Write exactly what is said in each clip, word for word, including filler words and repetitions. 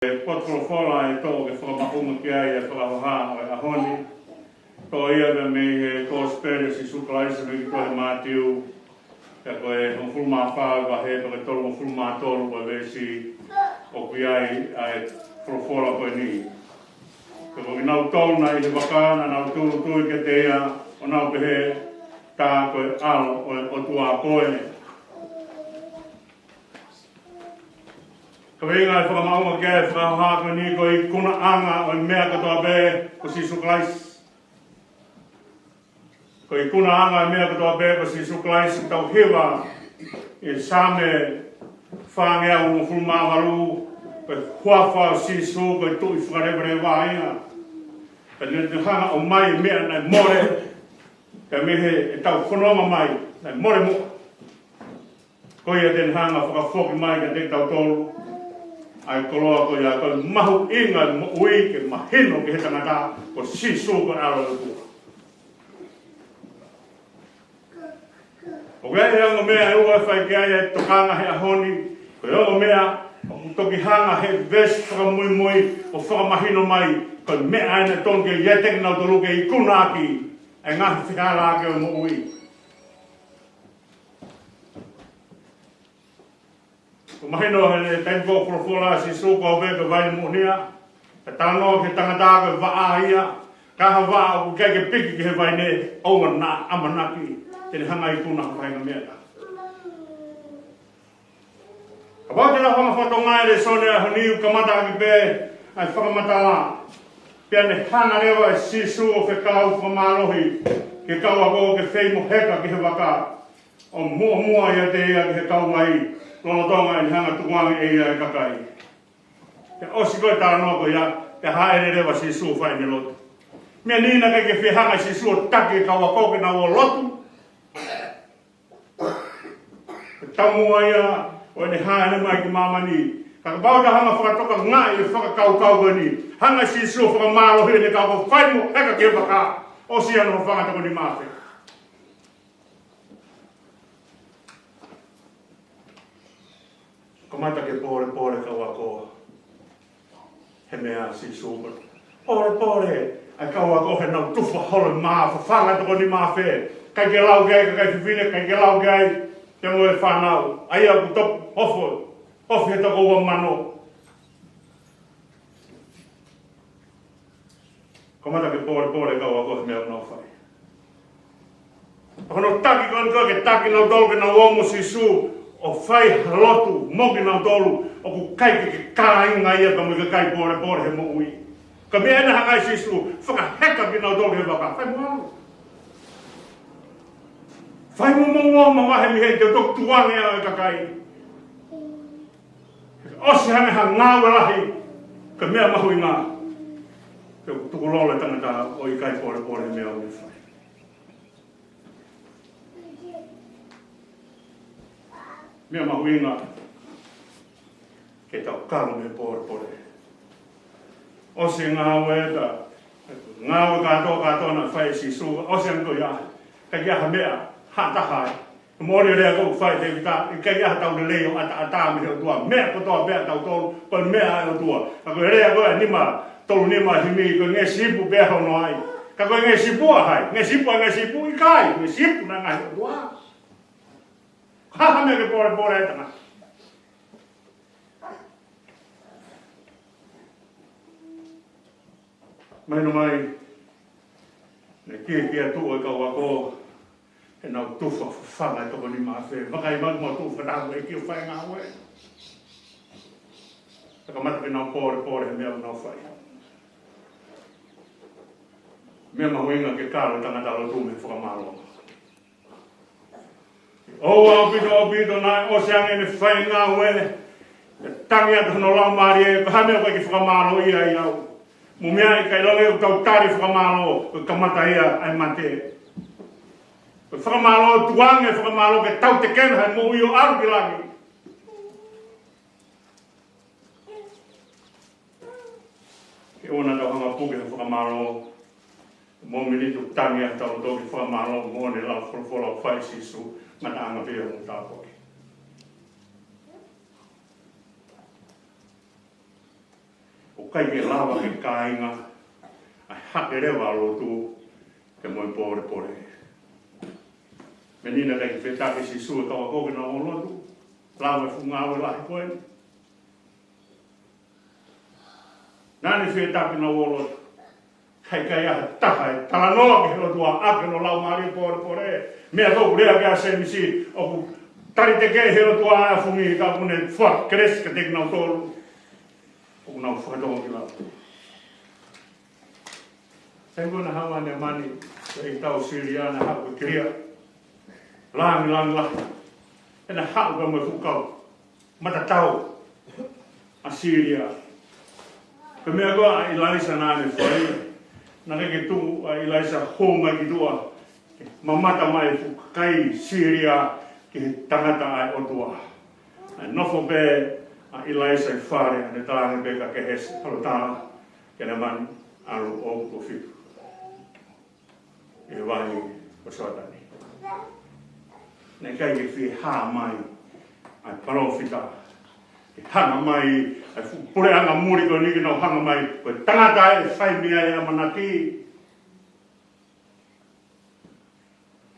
e potu folofola ʻe toʻo ke fakamaʻunga ki ai e fakahoha ʻo e ʻaho ni. Toʻo ia mei he Kosipeli ʻa Sīsū Kalaisi mei he tohi Mātiu. Pea ko e hongofulu mā fā ʻo e vahe, pea ko e tolungofulu mā tolu ʻo e veesi ʻoku ʻi ai ʻa e folofola ko eni. Pea ko kinautolu naʻe ʻi he vaka naʻa nau tūʻulutui kiate ia, ʻo nau pehē, Tā ko e ʻAlo ʻo e ʻOtua koe. Kaveinga e fakamaʻunga ki he fakahoha ko eni, ko e ikunaʻanga ʻo e meʻa kotoa pē ko Sīsū Kalaisi. Ko e ikunaʻanga ʻo e meʻa kotoa pē ko Sīsū Kalaisi. Tau hiva ʻi he Saame fāngeau hongofulu mā valu, ko e huafa ʻo Sīsū ko e Tuʻi Fakalevaleva ia. Pea naʻe hanga ʻo ʻomai e meʻa naʻe mole, pea mei heʻetau fononga mai naʻe mole muʻa. Ko ia te ne hanga ʻo fakafoki mai kiate kitautolu ʻa e koloa ko ia. Ko e mahuʻinga e moʻui ke mahino ki he tangata ko Sīsū ko e ʻAlo ʻo e ʻOtua. ʻOku ʻi ai e ongo meʻa ʻe ua ʻe fai ki ai e tokanga he ʻaho ni. Ko e ongo meʻa ʻoku toki hanga he veesi fakamuimui ʻo fakamahino mai, ko e meʻa ʻeni ʻoku totonu ke ʻiate kinautolu ke ikuna ʻaki e ngaahi fehālaaki ʻo e moʻui. ʻOku mahino he taimi ko ē ʻoku folofola ai ʻa Sīsū, ko au pē ko e vaine moʻonia. Pea talanoa ki he tangata ko e vaʻa ia. Ka ʻi ai ha vaʻa ʻoku ʻikai ke piki ki he vaine, ʻoua naʻa ʻamanaki te ne hanga ʻo ikuna ha faʻahinga meʻa. Kapau te tau hanga ʻo fakatokangaʻi e lēsoni ʻo e ʻaho ni, ʻoku kamata ʻaki pē ʻa e fakamatala. Pea ne hanga leva ʻe Sīsū ʻo fekau fakamālohi ki he kau ako ke fei mo heka ki he vaka, ʻo muʻomuʻa ʻiate ia ki he kauvai, lolotonga ʻene hanga ʻo tukuange ʻe ia e kakai. Pea ʻosi ko ē e talanoa ko ia, pea hāʻele leva ʻa Sīsū ʻo fai ʻene lotu. Meʻa ni naʻe ʻikai ke fie hanga ʻe Sīsū ʻo taki e kau ako ke nau ō ʻo lotu. Taumuʻa ia ʻo ʻene hāʻele mai ki māmani. Ka kapau te tau hanga ʻo fakatokangaʻi e fakakaukau ko eni, hanga ʻe Sīsū ʻo fakamālohi ʻene kau ako, fai mo heka ki he vaka, ʻosi hono hūfanga e toko nima afe. Kamata ke pōlepole e kau ako he meʻa ʻa Sīsū. Pōlepole ʻa e kau ako heʻenau tufa holo e mā, fafanga e toko nima afe. ʻIkai ke lau ki ai e kakai fefine, ʻikai ke lau ki ai pea mo e fānau. ʻA ia ʻoku toki hofo, ofi he toko ua mano. Kamata ke pōlepole e kau ako he meʻa ʻoku nau fai. Ko hono taki ko eni ko ē ke taki kinautolu ke nau ō mo Sīsū ʻo fai ha lotu mo kinautolu ʻoku ʻikai ke ke kāinga ia pea mo e kakai pōlepole he moʻui. Ko e meʻa ʻeni naʻe hanga ʻe Sīsū ʻo fakaheka kinautolu ki he vaka. Fai mo ō. Fai mo ō mo mavahe mei heni, te u toki tukuange ʻa e kakai. ʻOsi hanga ha ngāue lahi, ko e meʻa mahuʻinga. Pea ʻoku tukulolo e tangata ʻoku ʻikai pōlepole he meʻa ʻoku ne fai. Meʻa mahuʻinga ke tau kalo mei he pōlepole. ʻOsi e ngāue, ngāue kātoa, kātoa naʻe fai ʻe Sīsū, ʻosi ange ko ia. ʻIkai ke ʻi ai ha meʻa, ha taha ai. Moʻoni e lea ko ē ʻoku fai ʻe Tēvita, ʻikai ke ʻi ai haʻatau lelei ʻo ʻataʻatā mei he ʻOtua, meʻa kotoa pē ʻatautolu ko e meʻa ʻa e ʻOtua. Ka ko e lea ko ē ʻa e nima tolu nima himi, ko e ngeʻesi ipu pē hono ʻai. Ka ko e ngeʻesi ipu ʻa hai? Ngeʻesi ipu ʻa e ngeʻesi ipu? ʻIkai, ngeʻesi ipu naʻe ngaahi ʻOtua. Ko e hā ha meʻa ke pōlepole ai e tangata? Mahino mai, naʻe kiʻi, kiʻi atu ʻa e kau ako heʻenau tufa fafanga e toko nima afe. Vakai mai, mau tuʻu fakataha mo e ʻEiki ʻo fai e ngāue. Pea kamata ke nau pōlepole he meʻa ʻoku nau fai. Meʻa mahuʻinga ke kalo e tangata lotu mei he fakamālō. ʻOua ʻaupito, ʻaupito, naʻe ʻosi ange ʻene fai e ngāue, ʻe tangi atu hono laumālie, ko e hā e meʻa ʻoku ʻikai ke fakamālōʻia ai au? Mo e meʻa ʻikai lava ke tau tali fakamālō, ko e kamata ia ʻa e mate. Ko e fakamālō, tukuange e fakamālō ke tau tekena he moʻui ʻo ʻalu ki langi. Ke ʻoua naʻa tau hanga ʻo puke e fakamālō. Mo e miniti ʻoku tangi ai hotau loto ke fakamālō moʻoni e lau folofola ʻoku fai ʻe Sīsū, ngataʻanga pē ia hoʻomou tāpuaki. ʻOku ʻikai ke lava ke kāinga ʻa e hake leva ʻa e lotu ke mo e pōlepole. Meʻa ni naʻe ʻikai ke fetaʻaki ʻe Sīsū e kau ako ke nau ō ʻo lotu. Lava e fuʻu ngāue lahi ko eni. Naʻa ne fetaʻaki ke nau ō ʻo lotu. ʻIkai ke ʻi ai ha taha ʻe talanoa ki he lotu ʻa ʻAke no lau mālie pōlepole. Meʻa ko ē ʻoku lea ki ai ʻa Sēmisi, ʻoku taliteke he lotu ʻa e fungi ka ʻoku ne fua kelesi kiate kinautolu ʻoku nau fakatonga ki lalo. He ko ena hawa ne mani, ʻi he tau Sīlia naʻe haʻu ko Kilia. Langi, langi, langi. He naʻe haʻu ko ē mo e fuʻu kau matatau ʻa Sīlia. Ko e meʻa ko ē ʻa ʻIlaisa naʻa ne fai, naʻe ʻikai ke tuku ʻa ʻIlaisa ʻo haʻu mai ki tuʻa, mamata mai e fuʻu kakai Sīlia ki he tangata ʻa e ʻOtua. Naʻe nofo pē ʻa ʻIlaisa ʻi fale, ʻa ne talaange pē kia Kehesi, ʻalu ʻo tala kia Nāmani, ʻalu ʻo ʻoku fitu ʻi he vahe ko Soatani. Naʻe ʻikai ke fie hā mai ʻa e palōfita ke hanga mai ʻa e fuʻu puleʻanga muli ko eni ke nau hanga mai ko e tangata ʻe fai mei ai e ʻamanaki.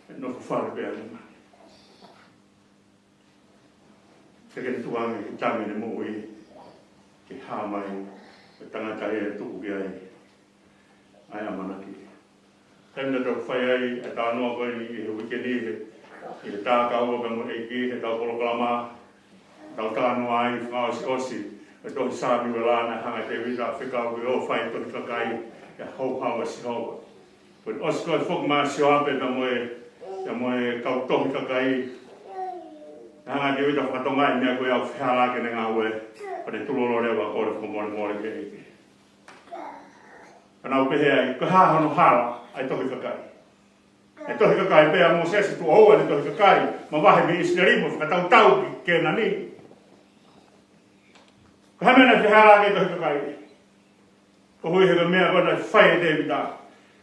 Naʻe nofo fale pē ʻa Nāmani. Ke ke tuange ki tangi ne moʻui ke hā mai e tangata ia ʻe tuku ki ai ʻa e ʻamanaki. Taimi naʻa tau fai ai e talanoa ko eni ʻi he uike ni he, ʻi he tā kaua pea mo e ʻEiki he tau polokalama, tau talanoa ai fakaʻosiʻosi e tohi Sāmiuela naʻe hanga ʻe Tēvita ʻo fekau ke ō ʻo fai tohi kakai ʻi he houhau ʻa Sihova. Ko e ʻosi ko ē foki mai ʻa Sioape pea mo e, pea mo e kau tohi kakai. Naʻe hanga ʻe Tēvita ʻo fakatonga e meʻa ko ia ʻoku fehālaaki ʻene ngāue. Pea ne tulolo leva ʻo kole fakamolemole ki he ʻEiki. Pea nau pehē ai, ko e hā hono hala ʻa e tohi kakai? ʻE tohi kakai pē ʻa Mōsese, tuʻo ua ʻene tohi kakai, mavahe mei ʻIsileli mo fakatautau ki Kēnani. Ko e hā e meʻa naʻe fehālaaki e tohi kakai? Koeʻuhi he ko e meʻa ko ē naʻe fai ʻe Tēvita,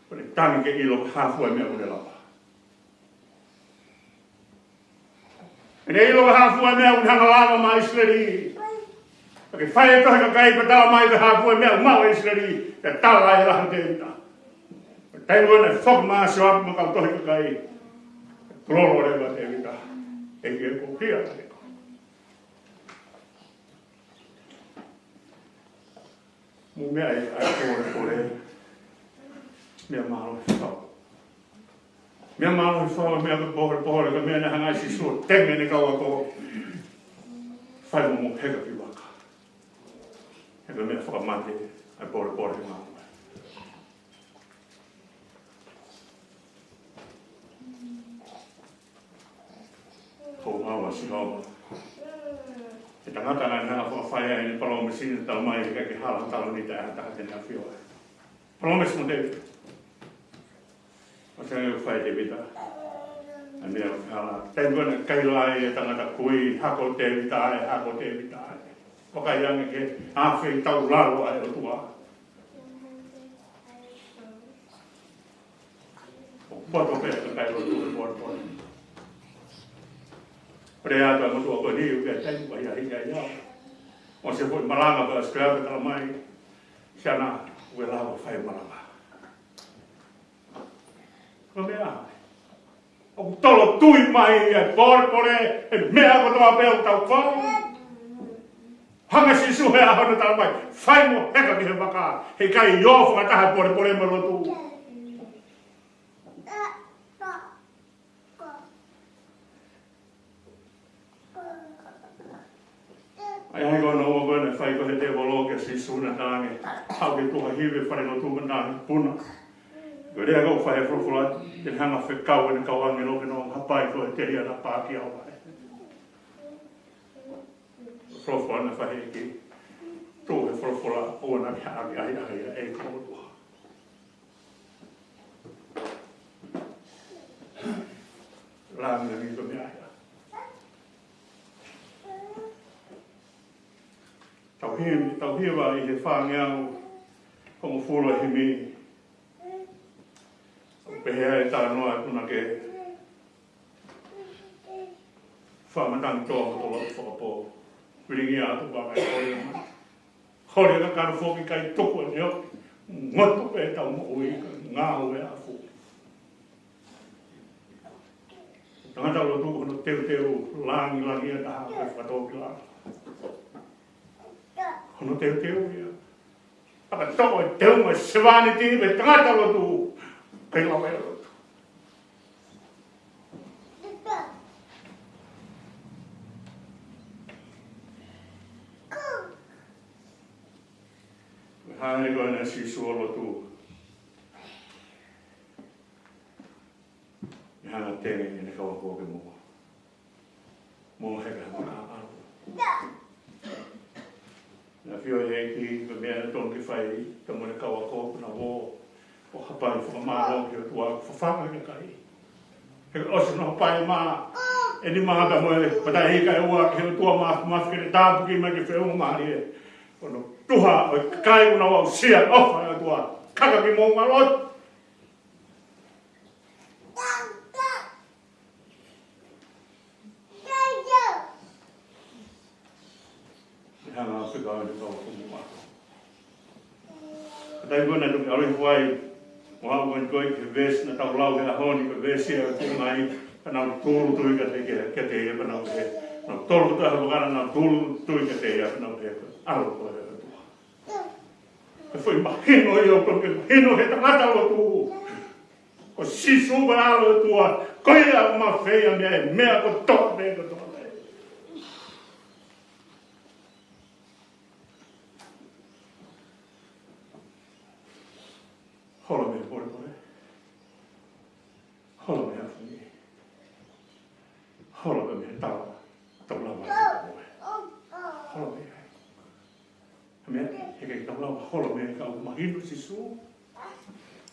ko ʻene tangi ke ʻilo ko e hā fua e meʻa ʻoku ne lava. ʻEne ʻilo ko e hā fua e meʻa ʻoku ne hanga lava maʻa ʻIsileli. Pea ke fai e tohi kakai pea tala mai ko e hā fua e meʻa ʻoku maʻu ʻe ʻIsileli, pea tala e lahi ʻo Tēvita. Taimi ko ē naʻe foki mai ʻa Sioape mo e kau tohi kakai, tulolo leva ʻa Tēvita. ʻEiki, ʻoku ou hia ʻiate koe. Mou meaʻi ʻa e pōlepole, meʻa mālohi fau. Meʻa mālohi fau, meʻa ko e pōlepole, ko e meʻa naʻe hanga ʻe Sīsū ʻo tenge ʻene kau ako. Fai mo mou heka ki vaka. He ko e meʻa fakamate ʻa e pōlepole he ngāue. Ko e ngāue ʻa Sihova. He tangata naʻa ne hanga ʻo fakafai ai ʻene palōmesi naʻe talamai ʻe ʻikai ke hala ha taloni taʻe ha taha te ne ʻafio ai. Palōmesi mo Tēvita. ʻOsi ange ʻo fai ʻe Tēvita ʻa e meʻa ʻoku hala. Taimi ko ē naʻe kaila ai e tangata kui, hako ʻo Tēvita ē, hako ʻo Tēvita ē. Vakai ange ki he ʻafeʻi tau lalo ʻa e ʻOtua. ʻOku poto pē ʻa e kakai lotu he pōlepole. Pea lea atu ʻa e motuʻa ko eni, ʻoku ʻi ai e taimi ʻoku ʻahiʻahiʻi ai au. ʻOsi e foʻi malanga pea ʻosi pē ʻa e talamai, Siana, ʻoku ke lava ʻo fai e malanga. Ko e meʻa ʻoku tolo tui mai ʻa e pōlepole he meʻa kotoa pē ʻoku tau fai. Hanga ʻe Sīsū he ʻaho ni ʻo talamai, fai mo heka ki he vaka, he ʻikai ō fakataha e pōlepole mo e lotu. ʻA ia ko hono ua ko ē naʻe fai ko ē ʻe he tēvolo kia Sīsū naʻe talaange, haʻu ki he tuhahivi ʻo falelotu mo e ngaahi puna. Ko e lea ko ē ʻoku fai he folofola, te ne hanga ʻo fekau ʻene kau ʻāngelo ke nau hapai ko ē he telia naʻa pā ki ai. Folofola naʻe fai ʻe he ʻEiki. Tuʻu he folofola ʻoua naʻa ke ʻahiʻahiʻi ʻa e ʻEiki ko ho ʻOtua. Langilangi ko e meʻa ia. Tau himi, tau hiva ʻi he fāngeau hongofulu ʻa e himi. ʻOku pehē ai e talanoa ʻoku na ke faʻa matangi toa ho tolo fakapō. Vilingia atu pā mai ko ia mai. Holi e kakano foki kae tuku ʻene ʻosi. Ngoto pē ʻetau moʻui, ngāue ʻa e ʻafu. Tangata lotu ko hono teuteu langilangi ia taha ke fakatōkilalo. Hono teuteu ia. Fakatō e teunga sevāniti pe tangata lotu ke lava e lotu. Hangē ko ʻene Sīsū ʻo lotu. Naʻe hanga ʻe Tene ʻene kau ako ke moʻua. Mo he ka maka alo. Naʻe ʻafio he ʻEiki ko e meʻa naʻe tonu ke fai, ka mo ʻene kau ako naʻa nau ō ʻo hapai fakamālō ki he ʻOtua, fafanga e kakai. He ʻosi hono hapai mā eni mā ka mo e pata ika ʻe ua ki he ʻOtua mā, mā fekele tāpuaki mai ke feʻunga mālie. Ko hono tuha ʻo e kakai ʻoku nau aʻusia e ʻofa ʻa e ʻOtua. Kaka ki mou ngalo. Hanga ʻo fekau ʻene kau ako mo e ako. Ka taimi ko ē naʻe toki ʻalu hifo ai, ʻo aʻu mai ko ē ki he veesi naʻa tau lau he ʻaho ni, ko e veesi ʻa e tuʻu mai, ka nau tūʻulutui kiate, kiate ia, ka nau pehē, nau tolu kotoa he vakana, nau tūʻulutui kiate ia, ka nau pehē, ʻAlo koe ʻa e ʻOtua. Ko e foʻi mahino ia ʻoku mahino he tangata lotu. Ko Sīsū ko e ʻAlo ʻo e ʻOtua, ko ia ʻoku mafeia mei he meʻa kotoa pē, kotoa pē. Holo mei he polepole. Holo mei he afungi. Holo mei he tau, tau lava. Holo mei ai. Meʻa, he ʻikai ke tau lava holo mei ai ka ʻoku mahino Sīsū.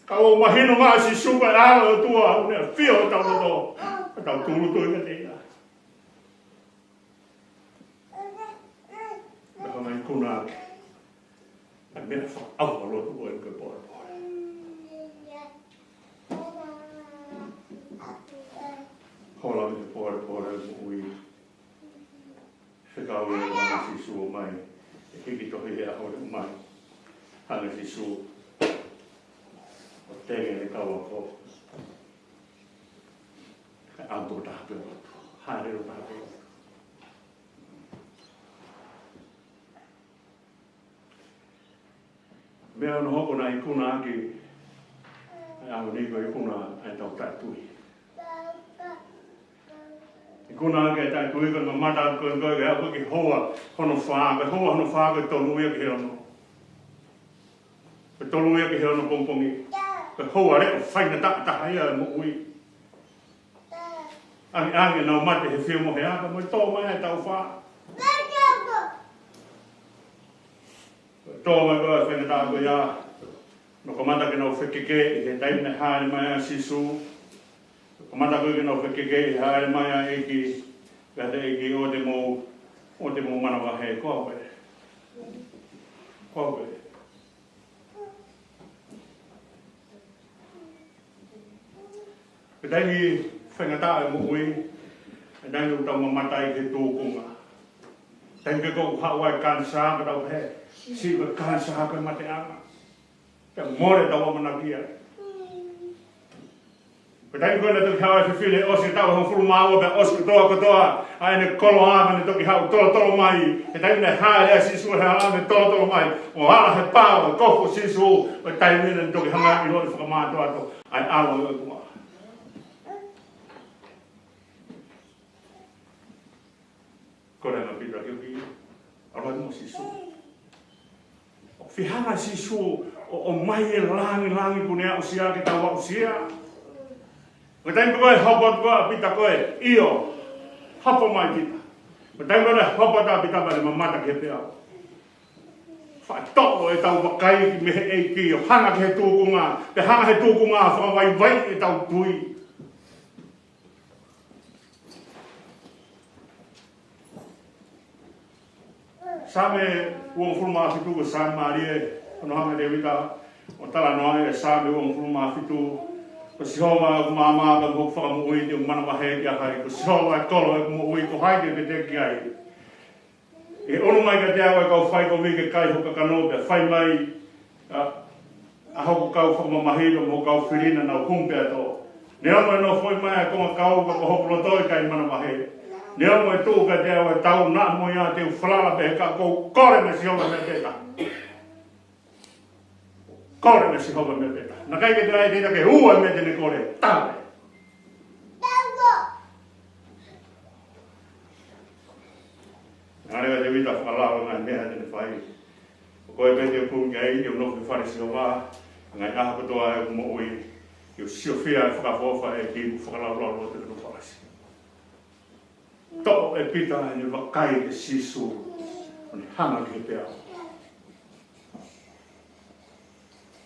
Ka ʻoku mahino mai Sīsū ko e ʻAlo ʻo e ʻOtua, ʻoku ne ʻafio ʻi hotau loto. Ka tau tūʻulutui kiate ia. Meʻa ko ʻene ikuna ʻaki ʻa e meʻa fakaʻauha lotu ko eni ko e polepole. Holo mei he polepole ʻo e moʻui. Fekau ia ʻa Sīsū ʻo mai, ʻe hiki tohi he ʻaho ni ʻo mai. Hanga ʻe Sīsū ʻo Tene ʻene kau ako. Kae ʻalu tokotaha pē ʻo lotu. Hāʻele tokotaha pē ʻo lotu. Meʻa hono hoko naʻe ikuna ʻaki, ʻa e ʻaho ni ko e ikuna ʻa e taʻetui. Ikuna ʻaki ʻa e taʻetui ko e mamata ko e, ko e, ko e houa hono fā, ko e houa hono fā ko e tolu ia ki he ono. Ko e tolu ia ki he ono pongipongi. Ko e houa leʻo faingataʻa taha ia ʻo e moʻui. ʻAnge, ʻange nau mate he fio mo he aka, mo e tō mai ʻa e taʻu fā. Tō mai ko ē ʻa e faingataʻa ko ia, naʻe kamata ke nau fekeke ʻi he taimi naʻe hāʻele mai ai ʻa Sīsū. Kamata ko ē ke nau fekeke ʻi he hāʻele mai ʻa e ʻEiki, pehē atu ʻe he ʻEiki ʻoua te mou, ʻoua te mou manavahē, ko au pē. Ko au pē. Ko e taimi faingataʻa ʻo e moʻui, ko e taimi ʻoku tau mamata ai ki he tūkunga. Taimi ko ē ʻoku haʻu ai e kanisā, ka tau pehē, siʻi ko e kanisā ko e mateʻanga. Pea mole ʻetau ʻamanaki ia. Ko e taimi ko ē naʻe toki haʻu ai e fefine ʻosi e taʻu ʻe hongofulu mā ua pea ʻosi kotoa kotoa ʻa ʻene koloa, naʻa ne toki haʻu tolotolo mai. Ko e taimi naʻe hāʻele ai ʻa Sīsū he hala naʻa ne tolotolo mai ʻo ala he pā ʻo e kofu ʻo Sīsū, ko e taimi naʻa ne toki hanga ʻo ʻiloʻi fakamātoato ʻa e ʻAlo ʻo e ʻOtua. Ko e lea ʻa Pita ke ui, ʻalu atu mo Sīsū. ʻOku fiha ʻa Sīsū ʻo, ʻomai e langilangi kuo ne aʻusia ke tau aʻusia. Ko e taimi ko ē hopo atu ko ē ʻa Pita ko ē, ʻio, hopo mai Pita. Ko e taimi ko ē hopo atu ʻa Pita pea ne mamata ki he peau. Faʻa toʻo ʻetau vakai mei he ʻEiki ʻo hanga ki he tūkunga, pea hanga he tūkunga ʻo fakavaivaiʻi ʻetau tui. Saame uofulu mā fitu ko e saame mālie, hono hanga ʻe Tēvita ʻo talanoa ʻi he saame uofulu mā fitu, ko Sihova ʻoku maama pea mo hoku fakamoʻui, te u manavahē kia hai? Ko Sihova e kolo ʻeku moʻui, ko hai te u teuteu ki ai? ʻUnu mai kiate au ʻa e kau faikovi ke kai hoku kakano, pea fai mai ʻa, ʻa hoku kau fakamamahi mo hoku kau fili naʻa nau hū pea tō. Neongo ʻenau foʻi mai ʻa e konga kau, ka ko hoku loto ʻikai manavahē. Neongo ʻe tuʻu kiate au ʻa e tau, naʻa mo ia te u falala pē he ka ʻoku ou kole mei Sihova meʻa pē taha. Kole mei Sihova meʻa pē taha. Naʻe ʻikai ke toe ʻi ai ha taha ke ʻoua ʻe meʻa te ne kole. Taha pē. Hangē ko Tēvita, fakalao e ngaahi meʻa te ne fai. Ko koe pē te u kumi ki ai, te u nofo he fale ʻo Sihova, ngaahi ʻaho kotoa ʻeku moʻui, te u siofia e fakaʻofoʻofa ʻa e ʻEiki, ʻoku fakalaulauloto ʻi hono palasi. Toʻo ʻe Pita ʻene vakai kia Sīsū, ʻo ne hanga ki he peau.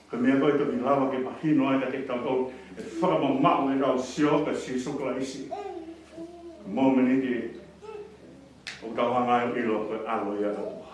Ko e meʻa ko ē ʻoku totonu ke lava ke mahino ai kiate kitautolu e fakamamaʻu ʻetau sio kia Sīsū Kalaisi. Mōmeniti ʻoku tau hanga ai ʻo ʻilo ko e ʻAlo ia ʻo e ʻOtua.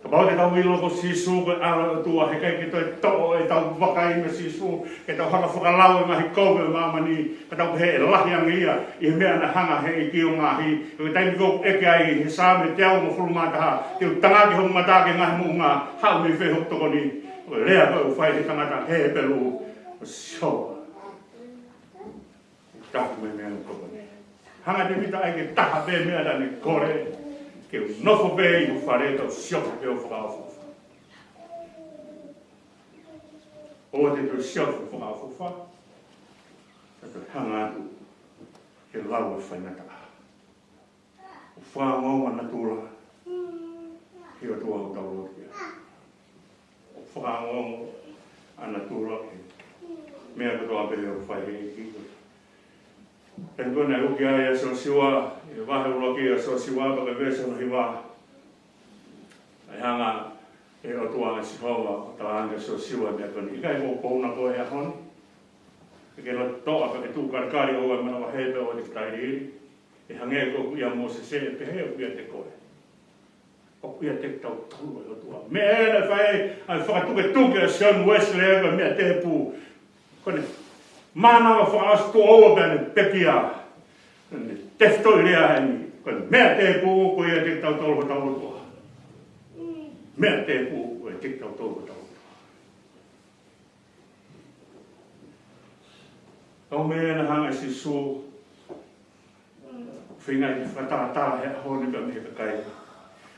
Kapau te tau ʻilo ko Sīsū ko e ʻAlo ʻo e ʻOtua, heʻikai ke toe toʻo ʻetau vakai kia Sīsū, ke tau hanga ʻo fakalau e ngaahi kovi ʻo māmani, ka tau pehē ʻe lahi ange ia ʻi he meʻa naʻe hanga ʻe he ʻEiki ʻo ngaohi. Ko e taimi ko ē ʻoku ʻeke ai ʻe he Saame teau hongofulu mā taha, te u tangaki hoku mata ki he ngaahi moʻunga, haʻu mei fē hoku tokoni? Ko e lea ko ē ʻoku fai ʻe he tangata Hepelū, ko Sihova. Tapu mo e meʻa ʻoku tokoni. Hanga ʻe Tēvita ʻai ke taha pē meʻa naʻa ne kole, ke u nofo pē ʻi ho fale, tau siofi pē hoʻo fakaʻofoʻofa. ʻOua te tau siofi hoʻo fakaʻofoʻofa, ka tau hanga atu ke lau e faingataʻa. ʻO fakaongoongo ʻa natula ki he ʻOtua ʻoku tau lotu ki ai. ʻO fakaongoongo ʻa natula ki he meʻa kotoa pē ʻoku fai ʻe he ʻEiki. Pea ko ena ʻoku ʻi ai ʻa Siosiua, ʻi he vahe ʻuluaki ʻa Siosiua, pea ko e veesi hono hiva. ʻA e hanga ʻe he ʻOtua ʻa Sihova ʻo talaange kia Siosiua e meʻa ko eni. ʻIkai ko e pouna ko e ʻaho ni. Ke ke loto toʻa pea ke tuʻu kalikali ʻoua ʻe manavahē pea ʻoua te ke tailiili. ʻE hangē ko ʻeku ʻia Mōsese, ʻe pehē ʻoku ʻiate koe. ʻOku ʻiate kitautolu e ʻOtua. Meʻa ē naʻe fai ai ʻa e fakatuketuke ʻa Sione Uēsilī ko e meʻa tēpū. Ko ʻene mānava fakaʻosi tuʻo ua pea ne pekia. Ne tefitoʻi lea eni. Ko e meʻa tēpū ʻoku ʻiate kitautolu hotau ʻOtua. Meʻa tēpū ʻoku ʻiate kitautolu hotau ʻOtua. Ko e meʻa naʻe hanga ʻe Sīsū ʻo feinga ke fakatalatala he ʻaho ni pea mei he kakai.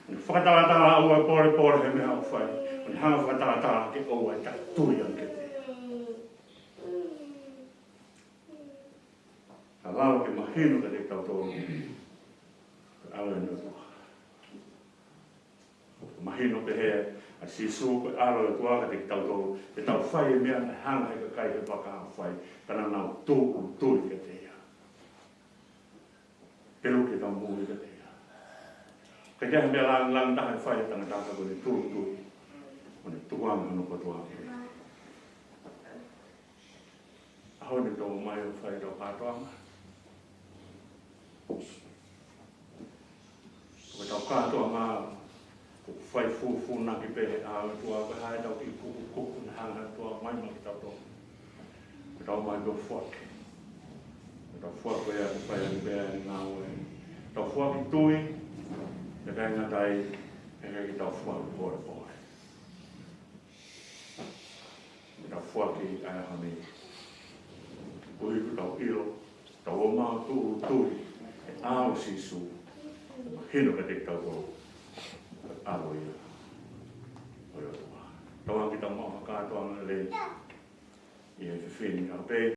Ne fakatalatala ʻo ʻai polepole he meʻa ʻoku fai. Ne hanga fakatalatala ke ʻoua ʻe tui ange kiate ia. Ka lava ke mahino kiate kitautolu ko e ʻAlo eni ʻo e ʻOtua. Mahino pehē ʻa Sīsū ko e ʻAlo ʻo e ʻOtua kiate kitautolu, te tau fai e meʻa naʻe hanga ʻe he kakai he vaka ʻo fai, ka naʻa nau tūʻulutui kiate ia. Pelu ke tau moʻui kiate ia. Ka ʻikai ha meʻa lāngilangi taha ʻe fai ʻe he tangata ka ko ʻene tūʻulutui, ʻo ne tukuange hono kotoa ki he ʻEiki. ʻAho ni tau ō mai ʻo fai ʻetau kātoanga. Ko ʻetau kātoanga, ʻoku fai fūfūnaki pē ʻe he ʻOtua, ko e hā ʻetau kiʻi kukukuku naʻe hanga ʻe he ʻOtua ʻo ʻomai maʻa kitautolu. Ko ʻetau ō mai ʻo foaki. Ko ʻetau foaki ko ia ʻoku fai ʻaki pē ʻa e ngāue. Tau foaki tui, pea ʻikai ngata ai, pea ʻikai ke tau foaki polepole. Ke tau foaki ʻa e ʻaho ni. Koeʻuhi ko ʻetau ʻilo, tau ō mai ʻo tūʻulutui he ʻAlo ʻo Sīsū, mahino kiate kitautolu ko e ʻAlo ia ʻo e ʻOtua. Tauange ke tau maʻu ha kātoanga lelei ʻi he efiafi ni, ʻa pē